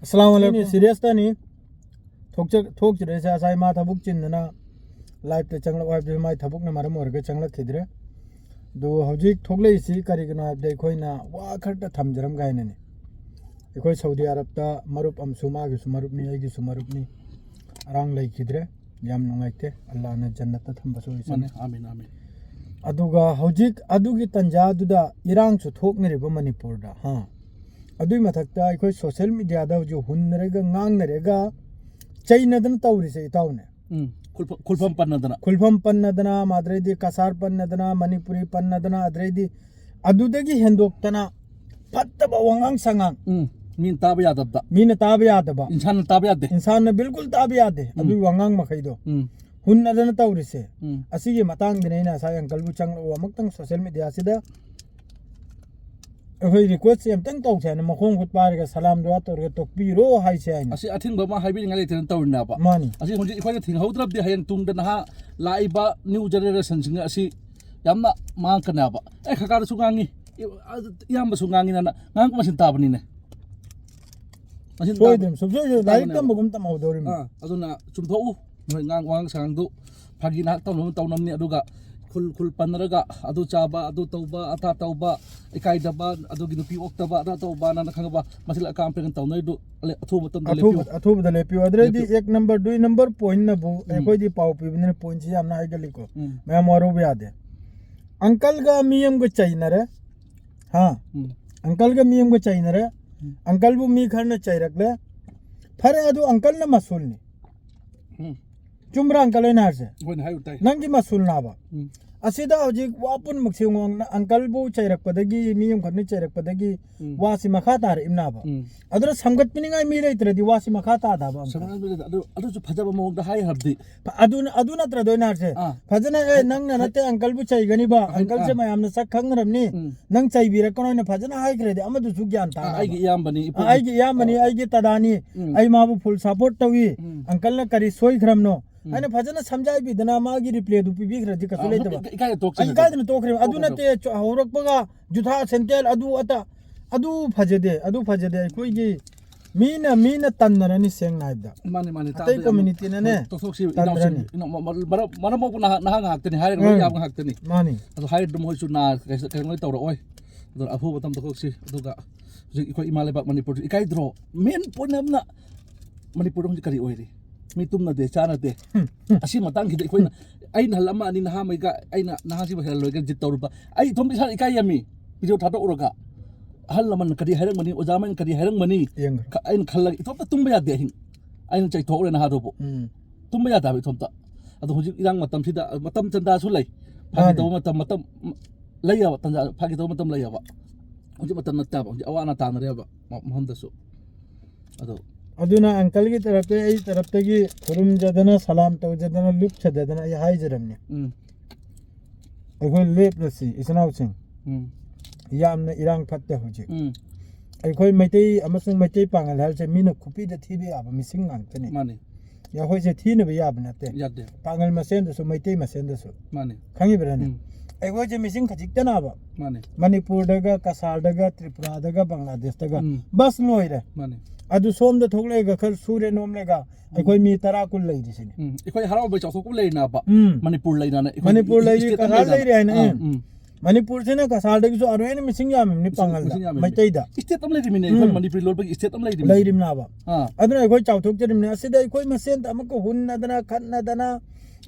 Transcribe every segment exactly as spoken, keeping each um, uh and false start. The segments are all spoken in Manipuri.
ꯑꯁꯂꯥꯃꯨ ꯑꯂꯥꯏꯀꯨꯝ꯫ ꯁꯤꯔꯤꯌꯁꯇꯅꯤ꯫ ꯊꯣꯛꯆ-, ꯊꯣꯛꯇ꯭ꯔꯦꯁꯦ꯫ ꯉꯁꯥꯏ ꯃꯥ ꯊꯕꯛ ꯆꯤꯟꯗꯅ ꯂꯥꯏꯞꯇ ꯆꯪꯂꯛꯑꯣ ꯍꯥꯏꯕꯗꯨꯁꯨ ꯃꯥꯏ ꯊꯕꯛꯅ ꯃꯔꯝ ꯑꯣꯏꯔꯒ ꯆꯪꯂꯛꯈꯤꯗ꯭ꯔꯦ꯫ ꯑꯗꯨ ꯍꯧꯖꯤꯛ ꯊꯣꯛꯂꯛꯏꯁꯤ ꯀꯔꯤꯒꯤꯅꯣ ꯍꯥꯏꯕꯗ ꯑꯩꯈꯣꯏꯅ ꯋꯥ ꯈꯔꯇ ꯊꯝꯖꯔꯝꯒꯦ ꯍꯥꯏꯅꯅꯤ꯫ ꯑꯩꯈꯣꯏ ꯁꯥꯎꯗꯤ ꯑꯔꯕꯇ ꯃꯔꯨꯞ ꯑꯃꯁꯨ, ꯃꯥꯒꯤꯁꯨ ꯃꯔꯨꯞꯅꯤ, ꯑꯩꯒꯤꯁꯨ ꯃꯔꯨꯞꯅꯤ, ꯑꯔꯥꯡ ꯂꯩꯈꯤꯗ꯭ꯔꯦ꯫ ꯌꯥꯝ ꯅꯨꯡꯉꯥꯏꯇꯦ꯫ ꯑꯜꯂꯥꯅ ꯖꯟꯅꯠꯇ ꯊꯝꯕꯁꯨ ꯑꯣꯏꯁꯅꯨ꯫ ꯑꯃꯤꯟ, ꯑꯃꯤꯟ꯫ ꯑꯗꯨꯒ ꯍꯧꯖꯤꯛ ꯑꯗꯨꯒꯤ ꯇꯟꯖꯥꯗꯨꯗ ꯏꯔꯥꯡꯁꯨ ꯊꯣꯛꯅꯔꯤꯕ ꯃꯅꯤꯄꯨꯔꯗ, ꯍꯥ꯫ ꯑꯗꯨꯏ ꯃꯊꯛꯇ ꯑꯩꯈꯣꯏ ꯁꯣꯁꯦꯜ ꯃꯤꯗꯤꯌꯥꯗ ꯍꯧꯖꯤꯛ ꯍꯨꯟꯅꯔꯒ ꯉꯥꯡꯅꯔꯒ ꯆꯩꯅꯗꯅ ꯇꯧꯔꯤꯁꯦ, ꯏꯇꯥꯎꯅꯦ꯫ ꯎꯝ꯫ ꯈꯨꯜꯐ-, ꯈꯨꯜꯐꯝ ꯄꯟꯅꯗꯅ꯫ ꯈꯨꯜꯐꯝ ꯄꯟꯅꯗꯅ, ꯑꯗꯩꯗꯤ ꯀꯁꯥꯔ ꯄꯟꯅꯗꯅ, ꯃꯅꯤꯄꯨꯔꯤ ꯄꯟꯅꯗꯅ, ꯑꯗꯩꯗꯤ ꯑꯗꯨꯗꯒꯤ ꯍꯦꯟꯗꯣꯛꯇꯅ ꯐꯠꯇꯕ ꯋꯥꯉꯥꯡ ꯁꯉꯥꯡ꯫ ꯎꯝ꯫ ꯃꯤꯅ ꯇꯥꯕ ꯌꯥꯗꯕꯗ꯫ ꯃꯤꯅ ꯇꯥꯕ ꯌꯥꯗꯕ꯫ ꯏꯟꯁꯥꯟꯅ ꯇꯥꯕ ꯌꯥꯗꯦ꯫ ꯏꯟꯁꯥꯟꯅ ꯕꯤꯜꯀꯨꯜ ꯇꯥꯕ ꯌꯥꯗꯦ꯫ ꯎꯝ꯫ ꯑꯗꯨꯒꯤ ꯋꯥꯉꯥꯡ ꯃꯈꯩꯗꯣ꯫ ꯎꯝ꯫ ꯍꯨꯟꯅꯗꯅ ꯇꯧꯔꯤꯁꯦ꯫ ꯎꯝ꯫ ꯑꯁꯤꯒꯤ ꯃꯇꯥꯡꯗꯅꯦ ꯑꯩꯅ ꯉꯁꯥꯏ ꯑꯪꯀꯜꯕꯨ ꯆꯪꯂꯛꯑꯣ ꯑꯃꯨꯛꯇꯪ ꯁꯣꯁꯦꯜ ꯃꯤꯗꯤꯌꯥꯁꯤꯗ꯫ ꯑꯩꯈꯣꯏ ꯔꯤꯀ꯭ꯋꯦꯁꯁꯦ ꯑꯝꯇꯪ ꯇꯧꯁꯦ ꯍꯥꯏꯅ ꯃꯈꯣꯡ ꯈꯨꯠ ꯄꯥꯏꯔꯒ ꯁꯂꯥꯝ ꯗꯨꯋꯥ ꯇꯧꯔꯒ ꯇꯣꯛꯄꯤꯔꯣ ꯍꯥꯏꯁꯦ ꯍꯥꯏꯅ꯫ ꯑꯁꯤ ꯑꯊꯤꯡꯕ ꯑꯃ ꯍꯥꯏꯕꯤꯅꯤꯡꯉꯥꯏ ꯂꯩꯇꯅ ꯇꯧꯔꯤꯅꯦꯕ꯫ ꯃꯥꯅꯤ꯫ ꯑꯁꯤ ꯍꯧꯖꯤꯛ ꯑꯩꯈꯣꯏꯅ ꯊꯤꯡꯍꯧꯗ꯭ꯔꯕꯗꯤ ꯍꯌꯦꯡ ꯇꯨꯡꯗ ꯅꯍꯥ ꯂꯥꯛꯏꯕ ꯅ꯭ꯌꯨ ꯖꯦꯅꯦꯔꯦꯁꯟꯁꯤꯡ ꯑꯁꯤ ꯌꯥꯝꯅ ꯃꯥꯡꯉꯛꯀꯅꯦꯕ꯫ ꯑꯦ, ꯀꯀꯥꯗꯁꯨ ꯉꯥꯡꯉꯤ, ꯏ-, ꯑ-, ꯏꯌꯥꯝꯕꯁꯨ ꯉꯥꯡꯉꯤꯅ ꯉꯥꯡꯉꯛꯄ ꯃꯁꯤꯟ ꯇꯥꯕꯅꯤꯅꯦ꯫ ꯃꯁꯤꯟ ꯁꯣꯏꯗ꯭ꯔꯤꯝ, ꯇꯥꯕ-, ꯁꯨꯡꯁꯣꯏ ꯁꯣꯏ-, ꯂꯥꯏꯔꯤꯛ ꯇꯥꯕꯅꯦꯕ꯫ ꯇꯝꯕꯒꯨꯝ ꯇꯝꯍꯧꯗꯧꯔꯤꯝꯅꯤ꯫ ꯑꯥ, ꯑꯗꯨꯅ ꯆꯨꯝꯊꯣꯛꯎ꯫ ꯅꯣꯏ ꯉꯥꯡ-, ꯋꯥꯉꯥꯡ ꯁꯉꯥꯡꯗꯨ ꯐꯥꯒꯤ ꯅꯍꯥꯛ ꯇꯧꯅꯕ ꯇꯧꯅꯕꯅꯤ, ꯑꯗꯨꯒ ꯈꯨꯜ, ꯈꯨꯜ ꯄꯟꯅꯔꯒ ꯑꯗꯨ ꯆꯥꯕ, ꯑꯗꯨ ꯇꯧꯕ, ꯑꯗꯥ ꯇꯧꯕ, ꯏꯀꯥꯏꯗꯕ, ꯑꯗꯨꯒꯤ ꯅꯨꯄꯤ ꯑꯣꯛꯇꯕ, ꯑꯗꯥ ꯇꯧꯕ, ꯅꯪꯅ ꯈꯪꯉꯕ? ꯃꯁꯤ ꯑꯀꯥꯝ ꯄꯦꯟ ꯇꯧꯅꯔꯤꯗꯨ ꯑꯊꯨꯕ ꯃꯇꯝꯗ ꯂꯦꯞꯄꯤꯌꯨ꯫ ꯑꯊꯨꯕ-, ꯑꯊꯨꯕꯗ ꯂꯦꯞꯄꯤꯌꯨ꯫ ꯑꯗꯨꯗꯩꯗꯤ ꯂꯦꯞꯄꯤꯌꯨ꯫ ꯑꯦꯛ ꯅꯝꯕꯔ, ꯗꯨꯏ ꯅꯝꯕꯔ ꯄꯣꯏꯟꯅꯕꯨ ꯎꯝ꯫ ꯑꯩꯈꯣꯏꯗꯤ ꯄꯥꯎ ꯄꯤꯕꯅꯤꯅ ꯄꯣꯏꯟꯁꯤ ꯌꯥꯝꯅ ꯍꯥꯏꯒꯜꯂꯤꯀꯣ꯫ ꯎꯝ꯫ ꯃꯌꯥꯝ ꯋꯥꯔꯧꯕ ꯌꯥꯗꯦ꯫ ꯑꯪꯀꯜꯒ ꯃꯤ ꯑꯃꯒ ꯆꯩꯅꯔꯦ꯫ ꯍꯥ? ꯎꯝ꯫ ꯑꯪꯀꯜꯒ ꯃꯤ ꯑꯃꯒ ꯆꯩꯅꯔꯦ꯫ ꯎꯝ꯫ ꯑꯪꯀꯜꯕꯨ ꯃꯤ ꯈꯔꯅ ꯆꯩꯔꯛꯂꯦ꯫ ꯐꯔꯦ, ꯑꯗꯨ ꯑꯪꯀꯜꯅ ꯃꯁꯨꯜꯅꯤ꯫ ꯎꯝ꯫ ꯆꯨꯝꯕ꯭ꯔꯥ ꯑꯪꯀꯜ ꯑꯩꯅ ꯍꯥꯏꯁꯦ? ꯍꯣꯏꯅꯦ, ꯍꯥꯏꯌꯨ ꯇꯥꯏ꯫ ꯅꯪꯒꯤ ꯃꯁꯨꯜꯅꯥꯕ꯫ ꯎꯝ꯫ ꯑꯁꯤꯗ ꯍꯧꯖꯤꯛ ꯋꯥ ꯄꯨꯝꯅꯃꯛꯁꯦ ꯌꯦꯡꯉꯣ, ꯑꯪꯀꯜꯕꯨ ꯆꯩꯔꯛꯄꯗꯒꯤ, ꯃꯤ ꯑꯃꯈꯛꯅ ꯆꯩꯔꯛꯄꯗꯒꯤ ꯎꯝ꯫ ꯋꯥꯁꯤ ꯃꯈꯥ ꯇꯥꯔꯛꯏꯝꯅꯥꯕ꯫ ꯎꯝ꯫ ꯑꯗꯨꯅ ꯁꯝꯒꯠꯄꯤꯅꯤꯡꯉꯥꯏ ꯃꯤ ꯂꯩꯇ꯭ꯔꯗꯤ ꯋꯥꯁꯤ ꯃꯈꯥ ꯇꯥꯗꯕ ꯑꯪꯀꯜ꯫ ꯁꯝꯒꯠꯄꯤꯅꯤꯡꯉꯥꯏ ꯑꯗꯨ, ꯑꯗꯨꯁꯨ ꯐꯖꯕ ꯃꯑꯣꯡꯗ ꯍꯥꯏ ꯍꯥꯏꯕꯗꯤ꯫ ꯐ-, ꯑꯗꯨꯅ, ꯑꯗꯨ ꯅꯠꯇ꯭ꯔꯗꯣ ꯑꯩꯅ ꯍꯥꯏꯁꯦ? ꯑꯥ꯫ ꯐꯖꯅ, "ꯑꯦ, ꯍꯥꯏ-, ꯅꯪꯅ ꯍꯥꯏ-, ꯅꯠꯇꯦ ꯑꯪꯀꯜꯕꯨ ꯆꯩꯒꯅꯤꯕ, ꯍꯥꯏ-, ꯑꯪꯀꯜꯁꯦ ꯑꯥ꯫ ꯃꯌꯥꯝꯅ ꯁꯛ ꯈꯪꯅꯔꯝꯅꯤ, ꯎꯝ꯫ ꯅꯪ ꯆꯩꯕꯤꯔꯛꯀꯅꯣ" ꯍꯥꯏꯅ ꯐꯖꯅ ꯍꯥꯏꯈ꯭ꯔꯗꯤ ꯑꯃꯗꯨꯁꯨ ꯒ꯭ꯌꯥꯟ ꯑꯥ, ꯇꯥꯅꯕ꯫ ꯑꯩꯒꯤ ꯏꯌꯥꯝꯕꯅꯤ, ꯑꯥ, ꯏꯄꯨꯒꯤ-, ꯑꯩꯒꯤ ꯏꯌꯥꯝꯕꯅꯤ, ꯑꯥ꯫ ꯑꯩꯒꯤ ꯇꯗꯥꯅꯤ, ꯎꯝ꯫ ꯑꯩ ꯃꯥꯕꯨ ꯐꯨꯜ ꯁꯄꯣꯔꯠ ꯇꯧꯏ, ꯎꯝ꯫ ꯑꯪꯀꯜꯅ ꯀꯔꯤ ꯁꯣꯏꯈ꯭ꯔꯕꯅꯣ ꯎꯝ꯫ ꯍꯥꯏꯅ ꯐꯖꯅ ꯁꯝꯖꯥꯏꯕꯤꯗꯅ ꯃꯥꯒꯤ ꯔꯤꯄ꯭ꯂꯦꯗꯨ ꯄꯤꯕꯤꯈ꯭ꯔꯗꯤ ꯀꯩꯁꯨ ꯑꯥ, ꯂꯩꯇꯕ꯫ ꯏꯀꯥꯏ-, ꯏꯀꯥꯏ ꯇꯣꯛꯆꯒꯦ꯫ ꯑꯩ ꯏꯀꯥꯏꯗꯅ ꯇꯣꯛꯈ꯭ꯔꯦ꯫ ꯑꯗꯨ ꯇꯣꯛꯈ꯭ꯔꯦ꯫ ꯅꯠꯇꯦ, ꯆ-, ꯍꯧꯔꯛꯄꯒ ꯖꯨꯊꯥ ꯁꯦꯟꯇꯦꯜ ꯑꯗꯨ ꯑꯇ-, ꯑꯗꯨ ꯐꯖꯗꯦ, ꯑꯗꯨ ꯐꯖꯗꯦ꯫ ꯑꯩꯈꯣꯏꯒꯤ ꯃꯤꯅ, ꯃꯤꯅ ꯇꯟꯅꯔꯅꯤ, ꯁꯦꯡꯅ ꯍꯥꯏꯕꯗ꯫ ꯃꯥꯅꯦ, ꯃꯥꯅꯦ, ꯑꯇꯩ ꯇꯥꯕꯗ ꯌꯥꯝ communityꯅꯅꯦ ꯍꯣꯏ, ꯇꯣꯛꯊꯣꯛꯁꯤ, ꯇꯟꯗ꯭ꯔꯅꯤ꯫ ꯏꯅꯥꯎꯁꯤꯡ, ꯏꯅꯥꯎ-, ꯃ-, ꯃ-, ꯃꯔꯝ, ꯃꯔꯝ ꯃꯣꯛꯄ ꯅꯍꯥ, ꯅꯍꯥ ꯉꯥꯛꯇꯅꯤ, ꯍꯥꯏꯔꯒ ꯂꯣꯏ ꯎꯝ꯫ ꯌꯥꯕ ꯉꯥꯛꯇꯅꯤ꯫ ꯃꯥꯅꯤ꯫ ꯑꯗꯣ ꯍꯥꯏꯔꯤꯗꯨ ꯃꯣꯏꯁꯨ ꯅꯥ-, ꯀꯩ-, ꯀꯩꯅꯣ ꯂꯣꯏ ꯇꯧꯔꯛꯑꯣꯏ꯫ ꯑꯗꯨꯅ ꯑꯐꯕ ꯃꯇꯝꯗ ꯊꯣꯛꯁꯤ꯫ ꯑꯗꯨꯒ ꯍꯧꯖꯤꯛ ꯑꯩꯈꯣꯏ ꯏꯃꯥ ꯂꯩꯕꯥꯛ ꯃꯅꯤꯄꯨꯔꯁꯨ ꯏꯀꯥꯏꯗ꯭ꯔꯣ? Main point ꯑꯃꯅ ꯃꯅꯤꯄꯨꯔꯗ ꯍꯧꯖꯤꯛ ꯀꯔꯤ ꯑꯣꯏꯔꯤ? ꯃꯤ ꯇꯨꯝꯅꯗꯦ, ꯆꯥꯅꯗꯦ꯫ ꯎꯝ, ꯎꯝ꯫ ꯑꯁꯤ ꯃꯇꯥꯡꯁꯤꯗ ꯑꯩꯈꯣꯏꯅ, ꯑꯩꯅ ꯍꯜ ꯑꯃ ꯑꯅꯤ ꯅꯍꯥ ꯑꯃꯒ, ꯑꯩꯅ ꯅꯍꯥꯁꯤꯕꯨ ꯍꯦꯜꯂꯣꯏꯒ ꯖꯤꯠ ꯇꯧꯔꯨꯕ, ꯑꯩ ꯏꯊꯣꯝꯇ ꯏꯁꯥꯅ ꯏꯀꯥꯏ ꯌꯥꯝꯃꯤ꯫ Video ꯊꯥꯗꯣꯛꯎꯔꯒ ꯑꯍꯜ ꯂꯃꯟꯅ ꯀꯔꯤ ꯍꯥꯏꯔꯝꯒꯅꯤ, ꯑꯣꯖꯥ ꯑꯃꯅ ꯀꯔꯤ ꯍꯥꯏꯔꯝꯒꯅꯤ, ꯌꯦꯡꯈ꯭ꯔꯣ꯫ ꯈ-, ꯑꯩꯅ ꯈꯜꯂꯒ ꯏꯊꯣꯝꯇ ꯇꯨꯝꯕ ꯌꯥꯗꯦ ꯑꯍꯤꯡ꯫ ꯑꯩꯅ ꯆꯩꯊꯣꯛꯎꯔꯦ ꯅꯍꯥꯗꯨꯕꯨ꯫ ꯎꯝ꯫ ꯇꯨꯝꯕ ꯌꯥꯗꯦ ꯍꯥꯏꯕ ꯏꯊꯣꯝꯇ꯫ ꯑꯗꯣ ꯍꯧꯖꯤꯛ ꯏꯔꯥꯡ ꯃꯇꯝꯁꯤꯗ, ꯃꯇꯝ ꯆꯟꯗꯥꯁꯨ ꯂꯩ꯫ ꯐꯥꯒꯤ ꯃꯥꯅꯤ꯫ ꯇꯧꯕ ꯃꯇꯝ, ꯃꯇꯝ ꯂꯩ ꯌꯥꯕ ꯇꯟꯖꯥ, ꯐꯥꯒꯤ ꯇꯧꯕ ꯃꯇꯝ ꯂꯩ ꯌꯥꯕ꯫ ꯍꯧꯖꯤꯛ ꯃꯇꯝ ꯅꯠꯇꯦꯕ꯫ ꯍꯧꯖꯤꯛ ꯑꯋꯥ ꯑꯅꯥ ꯇꯥꯅꯔꯦꯕ ꯃ-, ꯃꯐꯝꯗꯁꯨ꯫ ꯑꯗꯣ ꯑꯗꯨꯅ uncleꯒꯤ ꯇꯔꯞꯇꯒꯤ, ꯑꯩ ꯇꯔꯞꯇꯒꯤ ꯈꯨꯔꯨꯝꯖꯗꯅ, ꯁꯂꯥꯝ ꯇꯧꯖꯗꯅ, ꯂꯨꯞ ꯁꯗꯗꯅ ꯑꯩ ꯍꯥꯏꯖꯔꯝꯅꯤ꯫ ꯎꯝ꯫ ꯑꯩꯈꯣꯏ ꯂꯦꯞꯂꯁꯤ, ꯏꯆꯤꯟ ꯏꯅꯥꯎꯁꯤꯡ꯫ ꯎꯝ꯫ ꯌꯥꯝꯅ ꯏꯔꯥꯡ ꯐꯠꯇꯦ ꯍꯧꯖꯤꯛ꯫ ꯎꯝ꯫ ꯑꯩꯈꯣꯏ ꯃꯩꯇꯩ ꯑꯃꯁꯨꯡ ꯃꯩꯇꯩ ꯄꯥꯉꯜ ꯍꯥꯏꯕꯁꯦ ꯃꯤꯅ ꯈꯨꯄꯤꯗ ꯊꯤꯕ ꯌꯥꯕ ꯃꯤꯁꯤꯡ ꯉꯥꯛꯇꯅꯤ꯫ ꯃꯥꯅꯤ꯫ ꯑꯩꯈꯣꯏꯁꯦ ꯊꯤꯅꯕ ꯌꯥꯕ ꯅꯠꯇꯦ꯫ ꯌꯥꯗꯦ꯫ ꯄꯥꯉꯜ ꯃꯁꯦꯟꯗꯁꯨ, ꯃꯩꯇꯩ ꯃꯁꯦꯟꯗꯁꯨ꯫ ꯃꯥꯅꯤ꯫ ꯈꯪꯉꯤꯕ꯭ꯔꯥꯅꯦ? ꯎꯝ꯫ ꯑꯩꯈꯣꯏꯁꯦ ꯃꯤꯁꯤꯡ ꯈꯖꯤꯛꯇꯅꯕ꯫ ꯃꯥꯅꯤ꯫ ꯃꯅꯤꯄꯨꯔꯗꯒ, ꯀꯁꯥꯔꯗꯒ, ꯇ꯭ꯔꯤꯄꯨꯔꯥꯗꯒ, ꯕꯪꯒ꯭ꯂꯥꯗꯦꯁꯇꯒ꯫ ꯎꯝ꯫ ꯕꯁ ꯂꯣꯏꯔꯦ꯫ ꯃꯥꯅꯤ꯫ ꯑꯗꯨ ꯁꯣꯝꯗ ꯊꯣꯛꯂꯛꯑꯒ ꯈꯔ ꯁꯨꯔꯦ ꯅꯣꯝꯂꯦꯒ ꯎꯝ꯫ ꯑꯩꯈꯣꯏ ꯃꯤ ꯇꯔꯥ ꯀꯨꯟ ꯂꯩꯔꯤꯁꯤꯅꯤ꯫ ꯎꯝ꯫ ꯑꯩꯈꯣꯏ ꯍꯔꯥꯎꯕꯩ ꯆꯥꯎꯊꯣꯛꯄ ꯂꯩꯔꯤꯅꯕ꯫ ꯎꯝ꯫ ꯃꯅꯤꯄꯨꯔ ꯂꯩꯅꯅ ꯑꯩꯈꯣꯏ ꯃꯅꯤꯄꯨꯔ ꯂꯩꯔꯤ, state ꯑꯃ ꯀꯁꯥꯔ ꯂꯩꯔꯅ꯫ ꯂꯩꯔꯤ ꯍꯥꯏꯅ, ꯑꯥ, ꯎꯝ꯫ ꯎꯝ꯫ ꯃꯅꯤꯄꯨꯔꯁꯤꯅ ꯀꯁꯥꯔꯗꯒꯤꯁꯨ ꯑꯔꯣꯏꯅ ꯃꯤꯁꯤꯡ ꯌꯥꯝꯃꯤꯕꯅꯤ ꯃꯤꯁꯤꯡ, ꯄꯥꯡꯒꯜꯗ, ꯃꯤꯁꯤꯡ ꯌꯥꯝꯃꯤꯕꯅꯤ꯫ ꯃꯩꯇꯩꯗ꯫ State ꯑꯃ ꯂꯩꯔꯤꯃꯤꯅꯦ, ꯑꯩꯈꯣꯏ ꯎꯝ꯫ ꯃꯅꯤꯄꯨꯔꯤ ꯂꯣꯟꯕꯒꯤ state ꯑꯃ ꯂꯩꯔꯤꯃꯤꯅꯦ꯫ ꯂꯩꯔꯤꯝꯅꯥꯕ꯫ ꯑꯥ꯫ ꯑꯗꯨꯅ ꯑꯩꯈꯣꯏ ꯆꯥꯎꯊꯣꯛꯆꯔꯤꯕꯅꯤ꯫ ꯑꯁꯤꯗ ꯑꯩꯈꯣꯏ ꯃꯁꯦꯟꯗ ꯑꯃꯨꯛꯀ ꯍꯨꯟꯅꯗꯅ, ꯈꯠꯅꯗꯅ,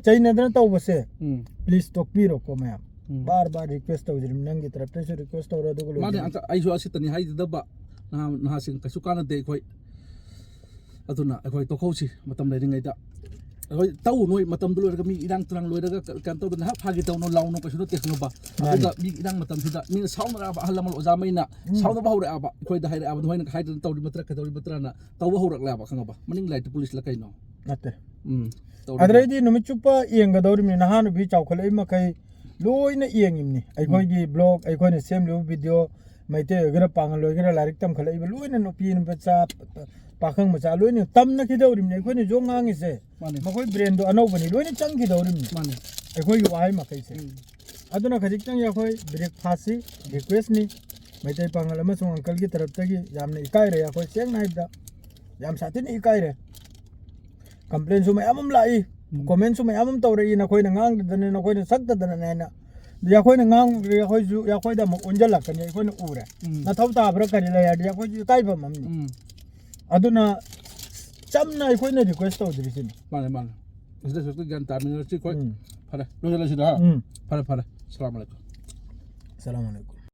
ꯆꯩꯅꯗꯅ ꯇꯧꯕꯁꯦ, ꯎꯝ꯫ Please ꯇꯣꯛꯄꯤꯔꯣꯀꯣ ꯃꯌꯥꯝ꯫ ꯎꯝ꯫ ꯕꯥꯔ ꯕꯥꯔ request ꯇꯧꯖꯔꯤꯕꯅꯤ꯫ ꯅꯪꯒꯤ ꯇꯔꯞꯇꯁꯨ request ꯇꯧꯔꯣ, ꯑꯗꯨꯒ ꯃꯥꯅꯦ, ꯂꯣꯏꯁꯤꯜꯂꯁꯤ꯫ ꯑꯪꯀ-, ꯑꯩꯁꯨ ꯑꯁꯤꯇꯅꯤ ꯍꯥꯏꯖꯗꯕ, ꯅꯍꯥ-, ꯅꯍꯥꯁꯤꯡ ꯀꯩꯁꯨ ꯀꯥꯟꯅꯗꯦ ꯑꯩꯈꯣꯏ꯫ ꯑꯗꯨꯅ ꯑꯩꯈꯣꯏ ꯇꯣꯛꯍꯧꯁꯤ ꯃꯇꯝ ꯂꯩꯔꯤꯉꯩꯗ꯫ ꯑꯩꯈꯣꯏ ꯇꯧ ꯅꯣꯏ ꯃꯇꯝꯗꯨ ꯂꯣꯏꯔꯒ ꯃꯤ ꯏꯔꯥꯡ ꯇꯨꯔꯥꯡ ꯂꯣꯏꯔꯒ ꯀ-, ꯀꯩꯅꯣ ꯇꯧꯗꯅ ꯍꯥꯏ ꯐꯥꯒꯤ ꯇꯧꯅꯣ ꯂꯥꯎꯅꯣ ꯀꯩꯁꯨ ꯅꯠꯇꯦ ꯈꯪꯉꯕ? ꯃꯥꯅꯤ꯫ ꯑꯗꯨꯒ ꯃꯤ ꯏꯔꯥꯡ ꯃꯇꯝꯁꯤꯗ ꯃꯤꯅ ꯁꯥꯎꯅꯔꯛꯑꯕ ꯑꯍꯜ ꯂꯃꯟ ꯑꯣꯖꯥ ꯃꯩꯅ ꯎꯝ꯫ ꯁꯥꯎꯅꯕ ꯍꯧꯔꯛꯑꯕ, ꯑꯩꯈꯣꯏꯗ ꯍꯥꯏꯔꯛꯑꯕ, "ꯅꯣꯏꯅ ꯍꯥꯏꯗꯅ ꯇꯧꯔꯤ ꯃꯇ꯭ꯔ ꯀꯩꯗꯧꯔꯤ ꯃꯇ꯭ꯔꯅ?" ꯇꯧꯕ ꯍꯧꯔꯛꯂꯦꯕ ꯈꯪꯉꯕ? ꯃꯅꯤꯡ ꯂꯥꯏꯠꯇ ꯄꯨꯂꯤꯁꯂ ꯀꯩꯅꯣ? ꯅꯠꯇꯦ꯫ ꯎꯝ꯫ ꯇꯧꯔꯤꯕ꯫ ꯑꯗꯨꯗꯩꯗꯤ ꯅꯨꯃꯤꯠ ꯆꯨꯞꯄ ꯌꯦꯡꯒꯗꯧꯔꯤꯕꯅꯤ꯫ ꯅꯍꯥ ꯅꯨꯄꯤ ꯆꯥꯎꯈꯠꯂꯛꯏ ꯃꯈꯩ ꯂꯣꯏꯅ ꯌꯦꯡꯉꯤꯕꯅꯤ꯫ ꯑꯩꯈꯣꯏꯒꯤ ꯎꯝ꯫ Blog, ꯑꯩꯈꯣꯏꯅ ꯁꯦꯝꯂꯤꯕ video, ꯃꯩꯇꯩ ꯑꯣꯏꯒꯦꯔꯥ, ꯄꯥꯉꯜ ꯑꯣꯏꯒꯦꯔꯥ, ꯂꯥꯏꯔꯤꯛ ꯇꯝꯈꯠꯂꯛꯏꯕ ꯂꯣꯏꯅ ꯅꯨꯄꯤ ꯃꯆꯥ, ꯄꯥꯈꯪ ꯃꯆꯥ ꯂꯣꯏꯅ ꯇꯝꯅꯈꯤꯗꯧꯔꯤꯕꯅꯤ꯫ ꯑꯩꯈꯣꯏꯅꯁꯨ ꯉꯥꯡꯉꯤꯁꯦ꯫ ꯃꯥꯅꯦ꯫ ꯃꯈꯣꯏ brainꯗꯣ ꯑꯅꯧꯕꯅꯤ, ꯂꯣꯏꯅ ꯆꯪꯈꯤꯗꯧꯔꯤꯕꯅꯤ꯫ ꯃꯥꯅꯦ꯫ ꯑꯩꯈꯣꯏꯒꯤ ꯋꯥꯍꯩ ꯃꯈꯩꯁꯦ꯫ ꯎꯝ꯫ ꯑꯗꯨꯅ ꯈꯖꯤꯛꯇꯪ ꯑꯩꯈꯣꯏ break ꯐꯥꯁꯤ, requestꯅꯤ꯫ ꯃꯩꯇꯩ ꯄꯥꯉꯜ ꯑꯃꯁꯨꯡ ꯑꯪꯀꯜꯒꯤ ꯇꯔꯞꯇꯒꯤ ꯌꯥꯝꯅ ꯏꯀꯥꯏꯔꯦ꯫ ꯑꯩꯈꯣꯏ ꯁꯦꯡꯅ ꯍꯥꯏꯕꯗ ꯌꯥꯝ ꯁꯥꯊꯤꯅ ꯏꯀꯥꯏꯔꯦ꯫ ꯀꯝꯄ꯭ꯂꯦꯟꯁꯨ ꯃꯌꯥꯝ ꯑꯃ ꯂꯥꯛꯏ, ꯎꯝ꯫ ꯀꯣꯃꯦꯟꯁꯨ ꯃꯌꯥꯝ ꯑꯃ ꯇꯧꯔꯛꯏ, "ꯅꯈꯣꯏꯅ ꯉꯥꯡꯗꯗꯅ, ꯅꯈꯣꯏꯅ ꯁꯛꯇꯗꯅꯅꯦ" ꯍꯥꯏꯅ꯫ ꯑꯗꯨ ꯑꯩꯈꯣꯏꯅ ꯉꯥꯡ-, ꯑꯩꯈꯣꯏꯁꯨ, ꯑꯩꯈꯣꯏꯗ ꯑꯃꯨꯛ ꯑꯣꯟꯁꯤꯜꯂꯛꯀꯅꯤ, ꯑꯩꯈꯣꯏꯅ ꯎꯔꯦ꯫ ꯎꯝ꯫ ꯅꯊꯧ ꯇꯥꯕ꯭ꯔꯥ ꯀꯔꯤ ꯂꯩ ꯍꯥꯏꯔꯗꯤ ꯑꯩꯈꯣꯏꯁꯨ ꯏꯀꯥꯏꯐꯝ ꯑꯃꯅꯤ꯫ ꯎꯝ꯫ ꯑꯗꯨꯅ ꯆꯝꯅ ꯑꯩꯈꯣꯏꯅ ꯔꯤꯀ꯭ꯋꯦꯁ ꯇꯧꯗ꯭ꯔꯤꯁꯤꯅꯤ꯫ ꯃꯥꯅꯦ, ꯃꯥꯅꯦ꯫ ꯁꯤꯗ ꯁꯤꯗ ꯒ꯭ꯌꯥꯟ ꯇꯥꯃꯤꯟꯅꯔꯁꯤ ꯑꯩꯈꯣꯏ꯫ ꯎꯝ꯫ ꯐꯔꯦ, ꯂꯣꯏꯁꯤꯜꯂꯁꯤꯗ, ꯍꯥ? ꯎꯝ꯫ ꯐꯔꯦ, ꯐꯔꯦ꯫ ꯑꯁꯂꯥꯃꯨ ꯑꯂꯥꯏꯀꯨꯝ꯫ ꯑꯁꯂꯥꯃꯨ ꯑꯂꯥꯏꯀꯨꯝ꯫